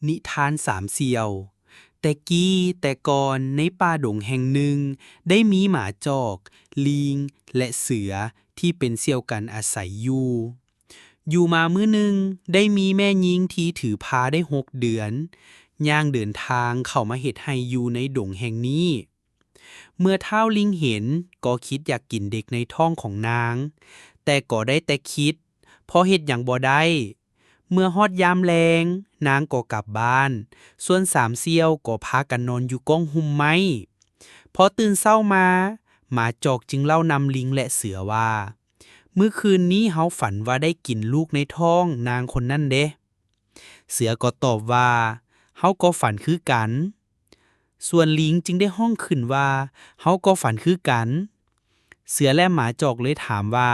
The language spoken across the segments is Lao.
ນິທານສາມສ່ຽວ. ແຕ່ກີ້ແຕ່ກ່ອນໃນປ່າດົງແຫ່ງໜຶ່ງ ໄດ້ມີໝາຈອກ, ລີງ ແລະ ເສືອທີ່ເປັນສ່ຽວກັນອາໄສຢູ່. ຢູ່ມາມື້ໜຶ່ງ ໄດ້ມີແມ່ຍິງທີ່ຖືພາໄດ້ຫົກເດືອນ ຍ່າງເດີນທາງເຂົ້າມາເຮັດໄຮ່ຢູ່ໃນດົງແຫ່ງນີ້. ເມື່ອທ້າວລິງເຫັນກໍຄິດຢາກກິນເດັກໃນທ້ອງຂອງນາງ, ແຕ່ກໍໄດ້ແຕ່ຄິດ ເພາະເຮັດຫຍັງບໍ່ໄດ້. ເມື່ອຮອດຍາມແລງ ນາງກໍກັບບ້ານ, ສ່ວນສາມສ່ຽວກໍພາກັນນອນຢູ່ກ້ອງຮົ່ມໄມ້. ພໍຕື່ນເຊົ້າມາ, ໝາຈອກຈຶ່ງເລົ່ານຳລິງ ແລະ ເສືອວ່າ, ມື້ຄືນນີ້ເຮົາຝັນວ່າໄດ້ກິນລູກໃນທ້ອງນາງຄົນນັ້ນເດ. ເສືອກໍຕອບວ່າ, ເຮົາກໍຝັນຄືກັນ. ສ່ວນລິງຈຶ່ງໄດ້ຮ້ອງຂຶ້ນວ່າ, ເຮົາກໍຝັນຄືກັນ. ເສືອ ແລະ ໝາຈອກເລີຍຖາມວ່າ,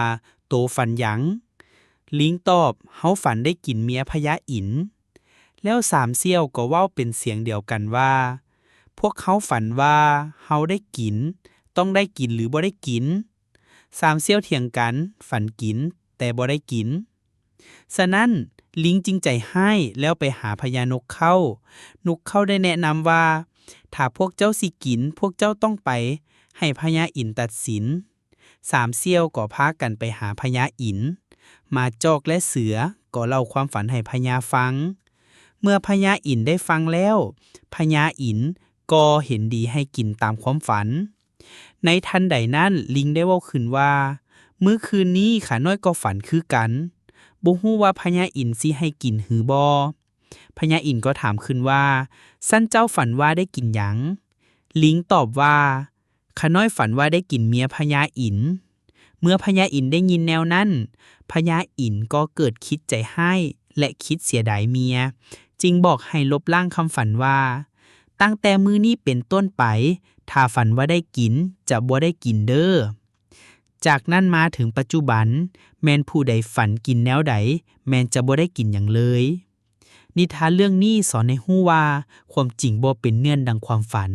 ໂຕຝັນຫຍັງ? ລິງຕອບ, ເຮົາຝັນໄດ້ກິນເມຍພະຍາອິນ. ແລ້ວສາມສ່ຽວກໍເວົ້າເປັນສຽງດຽວກັນວ່າ, ພວກເຮົາຝັນວ່າເຮົາໄດ້ກິນ, ຕ້ອງໄດ້ກິນ ຫຼື ບໍ່ໄດ້ກິນ? ສາມສ່ຽວຖຽງກັນ, ຝັນກິນ, ແຕ່ບໍ່ໄດ້ກິນ. ສະນັ້ນ, ລິງຈຶ່ງໃຈຮ້າຍ ແລ້ວໄປຫາພະຍານົກເຄົ້າ. ນົກເຄົ້າໄດ້ແນະນຳວ່າ, ຖ້າພວກເຈົ້າຊິກິນ, ພວກເຈົ້າຕ້ອງໄປໃຫ້ພະຍາອິນຕັດສິນ. ສາມສ່ຽວກໍພາກັນໄປຫາພະຍາອິນ. ໝາຈອກ ແລະ ເສືອກໍເລົ່າຄວາມຝັນໃຫ້ພະຍາຟັງ. ເມື່ອພະຍາອິນໄດ້ຟັງແລ້ວ, ພະຍາອິນກໍເຫັນດີໃຫ້ກິນຕາມຄວາມຝັນ. ໃນທັນໃດນັ້ນ, ລິງໄດ້ເວົ້າຂຶ້ນວ່າ, ມື້ຄືນນີ້ຂ້ານ້ອຍກໍຝັນຄືກັນ. ບໍ່ຮູ້ວ່າພະຍາອິນຊິໃຫ້ກິນຫຼືບໍ່? ພະຍາອິນກໍຖາມຂຶ້ນວ່າ, ຊັ້ນເຈົ້າຝັນວ່າໄດ້ກິນຫຍັງ? ລິງຕອບວ່າ, ຂ້ານ້ອຍຝັນວ່າໄດ້ກິນເມຍພະຍາອິນ. ເມື່ອພະຍາອິນໄດ້ຍິນແນວນັ້ນ, ພະຍາອິນກໍເກີດຄິດໃຈຮ້າຍ ແລະ ຄິດເສຍດາຍເມຍ, ຈຶ່ງບອກໃຫ້ລົບລ້າງຄຳຝັນວ່າ, ຕັ້ງແຕ່ມື້ນີ້ເປັນຕົ້ນໄປ, ຖ້າຝັນວ່າໄດ້ກິນ, ຈະບໍ່ໄດ້ກິນເດີ້. ຈາກນັ້ນມາເຖິງປັດຈຸບັນ, ແມ່ນຜູ້ໃດຝັນກິນແນວໃດ, ແມ່ນຈະບໍ່ໄດ້ກິນຫຍັງເລີຍ. ນິທານເລື່ອງນີ້ສອນໃຫ້ຮູ້ວ່າ, ຄວາມຈິງບໍ່ເປັນເໜືອນດັ່ງຄວາມຝັນ.